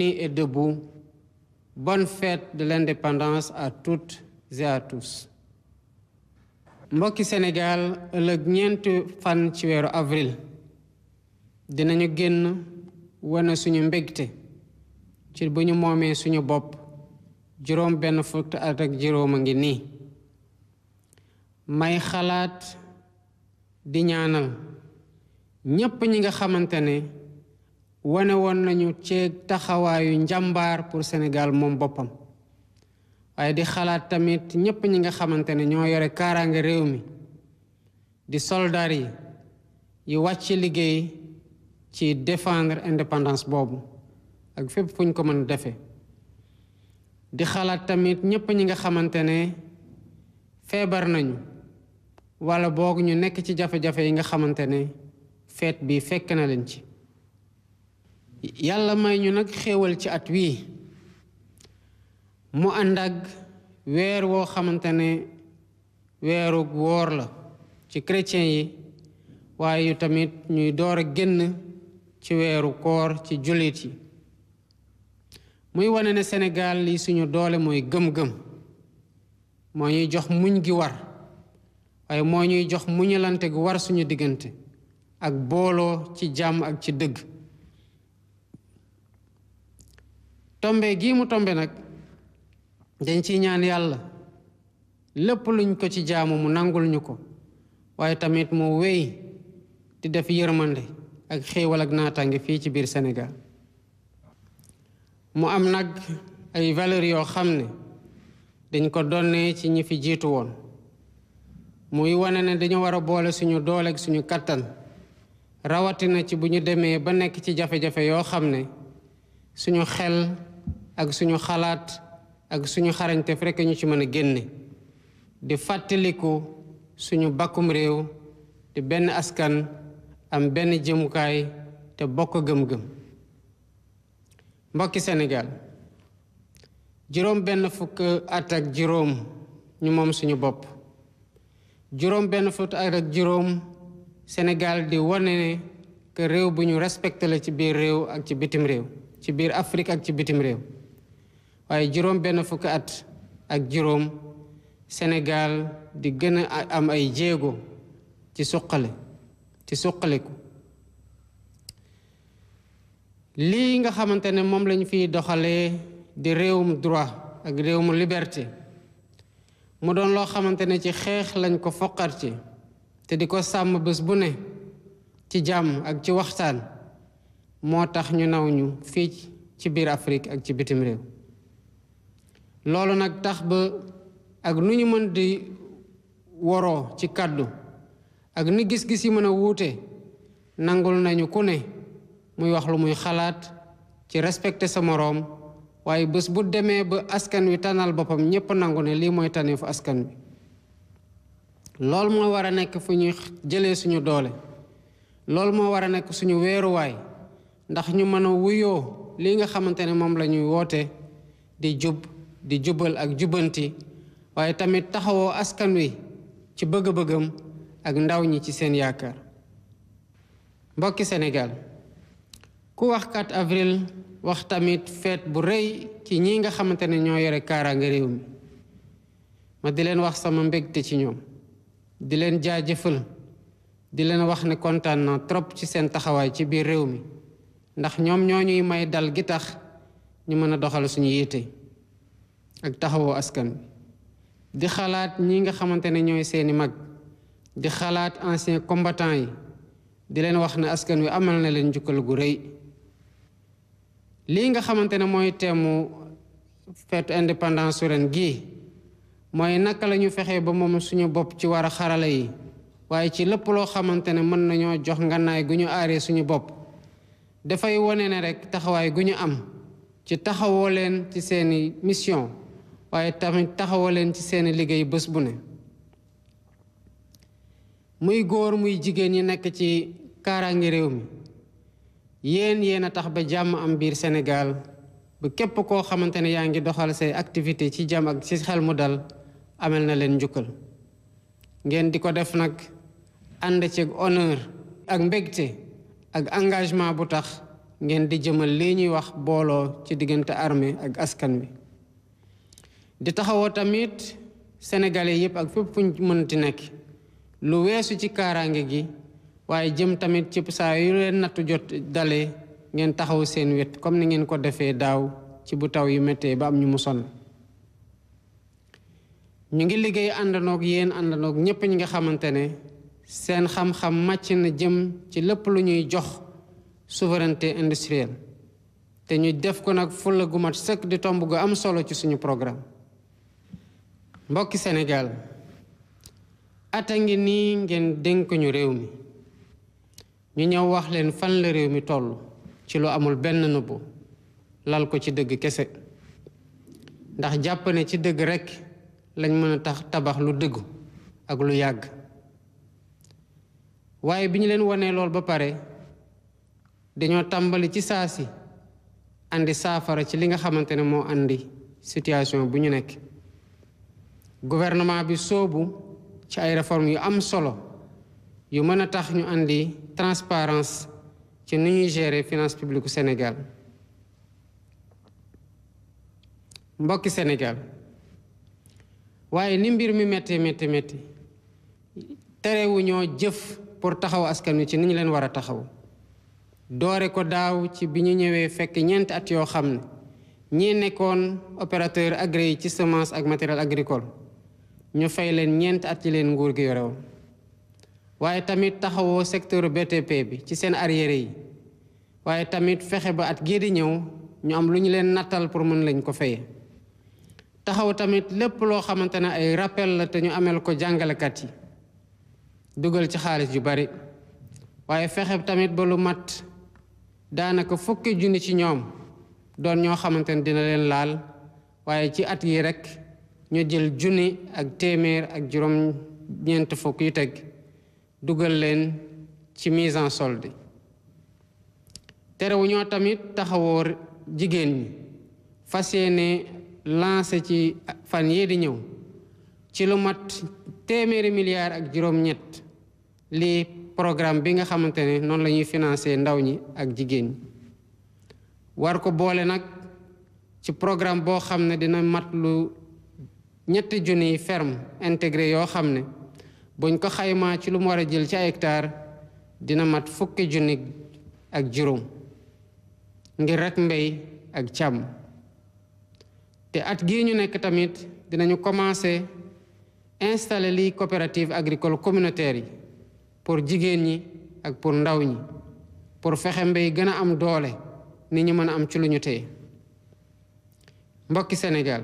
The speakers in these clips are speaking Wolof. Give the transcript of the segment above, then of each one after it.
et debout. Bonne fête de l'indépendance à toutes et à tous. mbokki Sénégal ëllëg ñeenti fan ci weeru avril dinañu génn wane suñu mbégte ci bu ñu moomee suñu bopp juróom benn fukki at ak juróom a ngi nii. may xalaat di ñaanal ñépp ñi nga xamante ne wane woon nañu ceeg taxawaayu njàmbaar pour Sénégal moom boppam waaye di xalaat tamit ñépp ñi nga xamante ne ñoo yore kaaraange réew mi di soldaar yi wàcc liggéey ci défendre indépendance boobu ak fépp fu ñu ko mën defe di xalaat tamit ñépp ñi nga xamante ne feebar nañu wala boog ñu nekk ci jafe-jafe yi nga xamante ne feet bi fekk na leen ci. yàlla may ñu nag xéewal ci at wii mu ànd ak weer woo xamante ne weeru woor la ci chrétien yi waaye yu tamit ñuy door a génn ci weeru koor ci jullit yi muy wane ne Sénégal li suñu doole mooy gëm-gëm moo ñuy jox muñ gi war waaye moo ñuy jox muñalante gu war suñu diggante ak booloo ci jàmm ak ci dëgg. tombe gii mu tombe nag dañ ciy ñaan yàlla lépp luñ ko ci jaamu mu nangul ñu ko waaye tamit mu wéy di def yërmande ak xéewal ak naataange fii ci biir Sénégal. mu am nag ay valeurs yoo xam ne dañ ko donnee ci ñi fi jiitu woon muy wane ne dañu war a boole suñu doole ak suñu kattan rawatina ci bu ñu demee ba nekk ci jafe-jafe yoo xam ne suñu xel ak suñu xalaat ak suñu xarañteef rekk ñu ci mën a génne di fàttaliku suñu bakkum réew di benn askan am benn jëmukaay te bokk gëm-gëm. mbokki Sénégal juróom benn fukk at ak juróom ñu moom suñu bopp juróom benn fukk at ak juróom Sénégal di wane ne que réew bu ñu respecté la ci biir réew ak ci bitim réew ci biir Afrique ak ci bitim réew waaye juróom benn fukki at ak juróom Sénégal di gën a am ay jéego ci suqaliku lii nga xamante ne moom lañu fiy doxalee di réewum droit ak réewum liberté mu doon loo xamante ne ci xeex lañ ko foqar ci te di ko sàmm bés bu ne ci jàmm ak ci waxtaan moo tax ñu naw ñu fii ci biir Afrique ak ci bitim réew. loolu nag tax ba ak nu ñu mën di woroo ci kàddu ak ni gis-gis yi mën a wuute nangul nañu ku ne muy wax lu muy xalaat ci respecté sa moroom waaye bés bu demee ba askan wi tànnal boppam ñépp nangu ne lii mooy tànneefu askan wi. loolu moo war a nekk fu ñuy jëlee suñu doole loolu moo war a nekk suñu weeruwaay ndax ñu mën a wuyoo lii nga xamante ne moom la ñuy woote di jub di jubal ak jubanti waaye tamit taxawoo askan wi ci bëgg-bëggam ak ndaw ñi ci seen yaakaar. mbokki Sénégal ku wax 4 avril wax tamit fête bu rëy ci ñi nga xamante ne ñoo yore kaaraange réew mi ma di leen wax sama mbégte ci ñoom di leen jaajëfal di leen wax ne kontaan na trop ci seen taxawaay ci biir réew mi ndax ñoom ñoo ñuy may dal gi tax ñu mën a doxal suñu yitte ak taxawoo askan bi di xalaat ñi nga xamante ne ñooy seeni mag di xalaat anciens combattants yi di leen wax ne askan wi amal na leen njukkal gu rëy. lii nga xamante ne mooy teemu feetu indépendance su ren gii mooy naka la ñu fexee ba moom suñu bopp ci war a xarala yi waaye ci lépp loo xamante ne mën nañoo jox ngànnaay gu ñu aaree suñu bopp dafay wone ne rek taxawaay gu ñu am ci taxawoo leen ci seeni mission waaye tamit taxawoo leen ci seeni liggéey bés bu ne. muy góor muy jigéen ñi nekk ci kaaraangi réew mi yéen a tax ba jàmm am biir Sénégal ba képp koo xamante ne yaa ngi doxal say activité ci jàmm ak ci xel mu dal amel na leen njukkal. ngeen di ko def nag ànd ci honneur ak mbégte ak engagement bu tax ngeen di jëmal lii ñuy wax booloo ci diggante armée ak askan wi di taxawoo tamit sénégalais yépp ak fépp fuñ mënti nekk lu weesu ci kaaraange gi waaye jëm tamit ci saa yu leen nattu jot dalee ngeen taxaw seen wet comme ni ngeen ko defee daaw ci bu taw yu méttee ba am ñu mu sonn ñu ngi liggéey àndanoog yéen àndanoog ñépp ñi nga xamante ne seen xam-xam màcc na jëm ci lépp lu ñuy jox souveraineté industrielle te ñu def ko nag fulla gu mat sëkk di tomb gu am solo ci suñu programme mbokki Sénégal ata ngi nii ngeen dénk ñu réew mi ñu ñëw wax leen fan la réew mi toll ci lu amul benn nëbbu lal ko ci dëgg kese ndax jàpp ne ci dëgg rekk lañ mën a tabax lu dëggu ak lu yàgg waaye bi ñu leen wonee lool ba pare dañoo tàmbali ci saa si andi saafara ci li nga xamante ne moo andi situation bu ñu nekk gouvernement bi soobu ci ay réformes yu am solo yu mën a tax ñu andi transparence ci ni ñuy gérer finance publique Sénégal mbokki Sénégal waaye ni mbir mi métti terewu ñoo jëf pour taxaw askan wi ci ni ñu leen war a taxaw doore ko daaw ci bi ñu ñëwee fekk ñeenti at yoo xam ne ñii nekkoon opérateur agréé ci semence ak matériel agricole ñu fay leen ñeenti at ci leen nguur gi yore woon waaye tamit taxawoo secteur BTP bi ci seen arriéré yi waaye tamit fexe ba at gii di ñëw ñu am lu ñu leen nattal pour mën lañ ko fayee taxaw tamit lépp loo xamante ne ay rappel la te ñu amel ko jàngalekat yi dugal ci xaalis yu bari waaye fexe tamit ba lu mat daanaka fukki junni ci ñoom doon ñoo xamante ne dina leen laal waaye ci at yi rekk ñu jël junni ak téeméer ak juróom ñeent fukk yu teg dugal leen ci mise en solde terewu ñoo tamit taxawoo jigéen ñi fas yéene lancé ci fan yii di ñëw ci lu mat téeméeri milliards ak juróom-ñett lii programme bi nga xamante ne noonu la ñuy financé ndaw ñi ak jigéen ñi war ko boole nag ci programme boo xam ne dina mat lu ñetti junniy ferme intégré yoo xam ne buñ ko xaymaa ci lu mu war a jël ci ay hectare dina mat fukki junni ak juróom ngir rek mbéy ak càmm te at gii ñu nekk tamit dinañu commencé installer lii coopérative agricole communautaire yi pour jigéen ñi ak pour ndaw ñi pour fexe mbéy gën a am doole ni ñu mën a am ci lu ñu téye mbokki Sénégal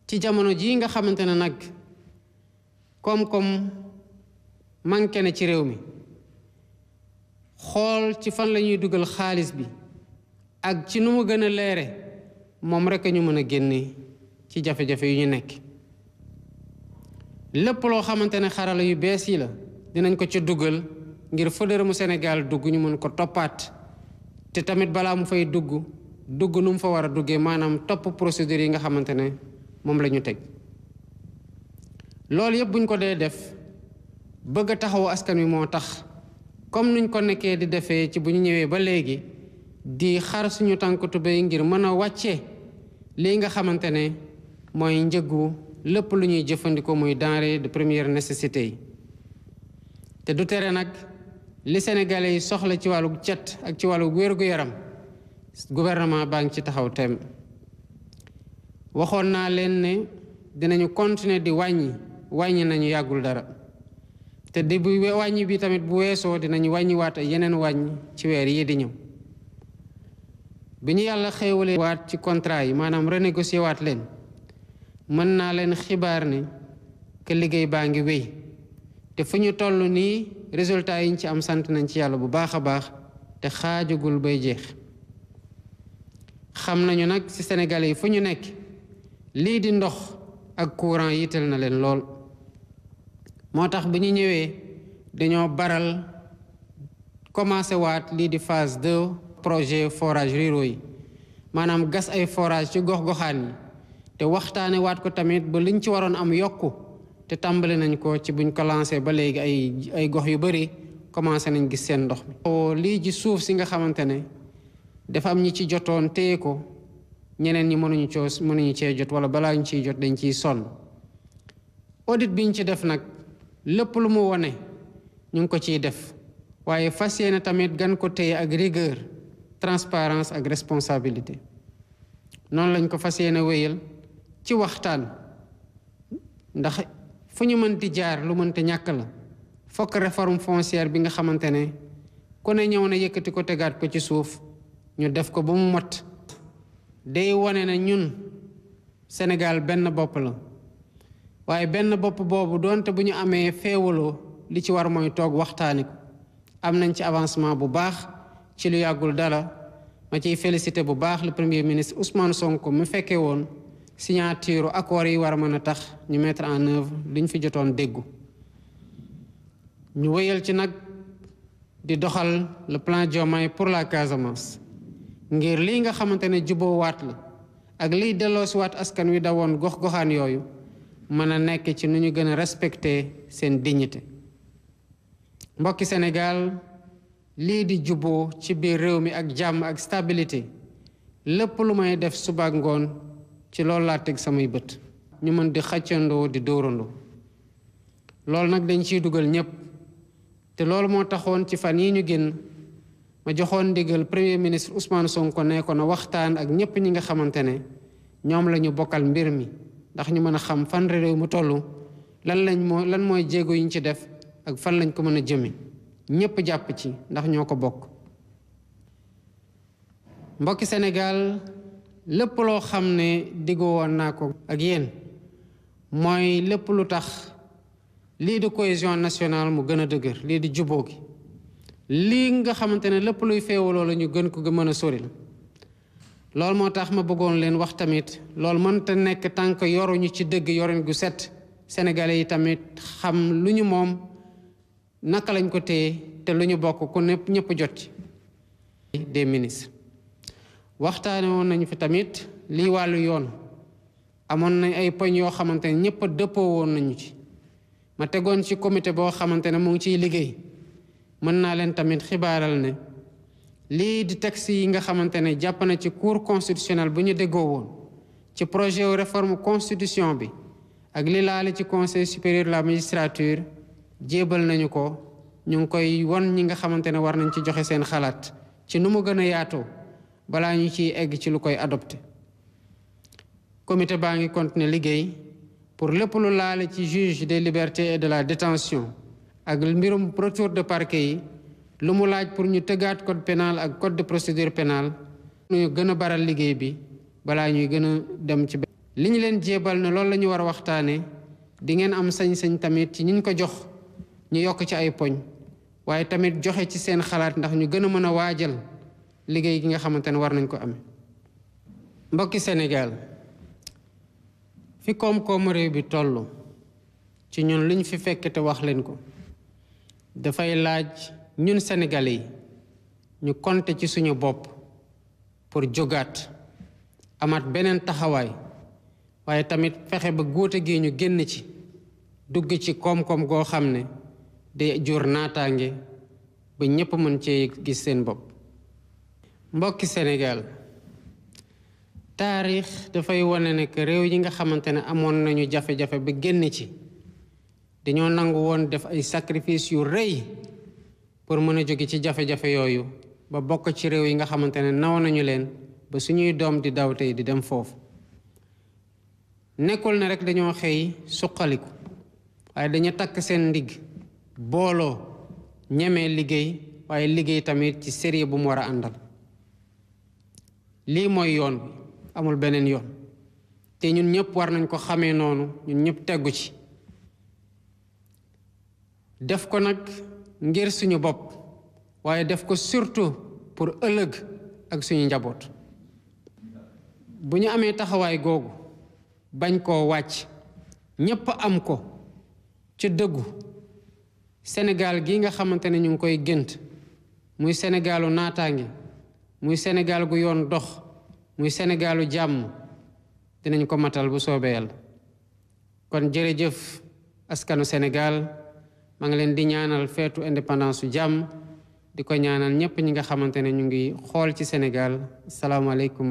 ci jamono jii nga xamante ne nag koom-koom manqué na ci réew mi xool ci fan la ñuy dugal xaalis bi ak ci nu mu gën a leere moom rekk ñu mën a génne ci jafe-jafe yu ñu nekk lépp loo xamante ne xarala yu bees yi la dinañ ko ci dugal ngir fa dërëmu Sénégal dugg ñu mën ko toppaat te tamit balaa mu fay dugg nu mu fa war a duggee maanaam topp procédure yi nga xamante ne moom la ñu teg loolu yëpp buñ ko dee def bëgg a taxawu askan wi moo tax comme nuñ ko nekkee di defee ci bu ñu ñëwee ba léegi di xar suñu tànk tubéy ngir mën a wàcce lii nga xamante ne mooy njëgu lépp lu ñuy jëfandikoo muy denrée de première nécessité yi te du tere nag li Sénégalais yi soxla ci wàllu cet ak ci wàllu wér-gu-yaram gouvernement baa ngi ci taxaw tem waxoon naa leen ne dinañu continuer di wàññi nañu yàggul dara te di bu wàññi bi tamit bu weesoo dinañu wàññiwaat ay yeneen wàññi ci weer yi di ñëw bi ñu yàlla xéewalee waat ci contrat yi maanaam renégocier waat leen mën naa leen xibaar ne que liggéey baa ngi wéy te fu ñu toll nii résultat yi ñu ci am sant nañ ci yàlla bu baax a baax te xaajagul bay jeex xam nañu nag ci Sénégalais yi fu ñu nekk lii di ndox ak courant yitteel na leen lool moo tax bi ñu ñëwee dañoo baral commencé waat lii di phase 2 projet forage ruraux yi maanaam gas ay forage ci gox-goxaan yi te waxtaane waat ko tamit ba liñ ci waroon am yokku te tàmbali nañ ko ci buñ ko lancé ba léegi ay gox yu bari commencé nañ gis seen ndox mi. lii ji suuf si nga xamante ne dafa am ñi ci jotoon téye ko ñeneen ñi mënuñu cee jot wala balaa ñu ciy jot dañ ciy sonn audit bi ñu ci def nag lépp lu mu wone ñu ngi ko ciy def waaye fas yéene tamit gan ko téye ak rigueur transparence ak responsabilité noonu lañ ko fas yéene wéyal ci waxtaan ndax fu ñu mën di jaar lu mënta ñàkk la fokk réforme foncière bi nga xamante ne ku ne ñëw na yëkkati ko tegaat ko ci suuf ñu def ko ba mu mot day wone na ñun Sénégal benn bopp la waaye benn bopp boobu doonte bu ñu amee féewaloo li ci war mooy toog waxtaani ko am nañ ci avancement bu baax ci lu yàggul dara ma ciy félicité bu baax le premier ministre Ousmane Sonko mu fekkee woon signature accord yi war a mën a tax ñu mettre en œuvre liñ fi jotoon déggu ñu wéyal ci nag di doxal le plan Diomaye pour la Casamance ngir lii nga xamante ne juboo waat la ak liy delloosi waat askan wi dawoon gox-goxaan yooyu mën a nekk ci nu ñu gën a respecter seen dignité mbokki Sénégal lii di juboo ci biir réew mi ak jàmm ak stabilité lépp lu may def suba ak ngoon ci loolu laa teg samay bët ñu mën di xàccandoo di dóorandoo loolu nag dañ ciy dugal ñépp te loolu moo taxoon ci fan yi ñu génn ma joxoon ndigal premier ministre Ousmane Sonko ne ko na waxtaan ak ñépp ñi nga xamante ne ñoom la ñu bokkal mbir mi ndax ñu mën a xam fan réew mu toll lan mooy jéego yi ñu ci def ak fan lañ ko mën a jëme ñépp jàpp ci ndax ñoo ko bokk mbokki Sénégal lépp loo xam ne diggoo woon naa ko ak yéen mooy lépp lu tax lii di cohésion nationale mu gën a dëgër lii di juboo gi lii nga xamante ne lépp luy féewaloo la ñu gën ko mën a soril loolu moo tax ma bëggoon leen wax tamit loolu mënta nekk tànk yoruñu ci dëgg yorin gu set sénégalais yi tamit xam lu ñu moom naka lañ ko téye te lu ñu bokk ku ñëpp jot ci des ministres waxtaane woon nañu fi tamit lii wàllu yoon amoon nañ ay poñ yoo xamante ne ñëpp dëppoo woon nañu ci ma tegoon ci comité boo xamante ne mu ngi ciy liggéey mën naa leen tamit xibaaral ne lii di texte yi nga xamante ne jàpp na ci cour constitutionnel bu ñu déggoo woon ci projet wu réforme constitution bi ak li laale ci conseil supérieur de la magistrature jébal nañu ko ñu ngi koy won ñi nga xamante ne war nañ ci joxe seen xalaat ci nu mu gën a yaatoo balaa ñu ciy egg ci lu koy adopté comité baa ngi continuer liggéey pour lépp lu laale ci juge des libertés et de la détention ak mbirum retour de parquet yi lu mu laaj pour ñu tëggaat code pénal ak code de procédure pénale ñu gën a baral liggéey bi balaa ñuy gën a dem ci li ñu leen jébal ne loolu la ñu war a waxtaane di ngeen am sañ-sañ tamit ci ñiñ ko jox ñu yokk ci ay poñ waaye tamit joxe ci seen xalaat ndax ñu gën a mën a waajal liggéey gi nga xamante ne war nañ ko amee mbokki Sénégal fi koom-koomu réew bi toll ci ñun liñ fi fekk te wax leen ko dafay laaj ñun Sénégalais yi ñu compter ci suñu bopp pour jógaat amaat beneen taxawaay waaye tamit fexe ba góote gi ñu génn ci dugg ci koom-koom goo xam ne day jur naataange ba ñépp mën cee gis seen bopp mbokki Sénégal taarix dafay wane ne que réew yi nga xamante ne amoon nañu jafe-jafe ba génn ci dañoo nangu woon def ay sacrifice yu rëy pour mën a jóge ci jafe-jafe yooyu ba bokk ci réew yi nga xamante ne naw nañu leen ba suñuy doom di daw tey di dem foofu nekkul ne rek dañoo xëy suqaliku waaye dañu takk seen ndigg booloo ñemee liggéey waaye liggéey tamit ci sérieux bu mu war a àndal lii mooy yoon bi amul beneen yoon te ñun ñëpp war nañ ko xamee noonu ñun ñëpp teggu ci def ko nag ngir suñu bopp waaye def ko surtout pour ëllëg ak suñu njaboot bu ñu amee taxawaay googu bañ koo wàcc ñépp am ko ci dëggu Sénégal gi nga xamante ne ñu ngi koy gént muy Sénégalu naataange muy Sénégal gu yoon dox muy Sénégalu jàmm dinañ ko matal bu soobee Yàlla kon jërëjëf askanu Sénégal maa ngi leen di ñaanal feetu indépendance su jàmm di ko ñaanal ñëpp ñi nga xamante ne ñu ngi xool ci Sénégal asalaamaaleykum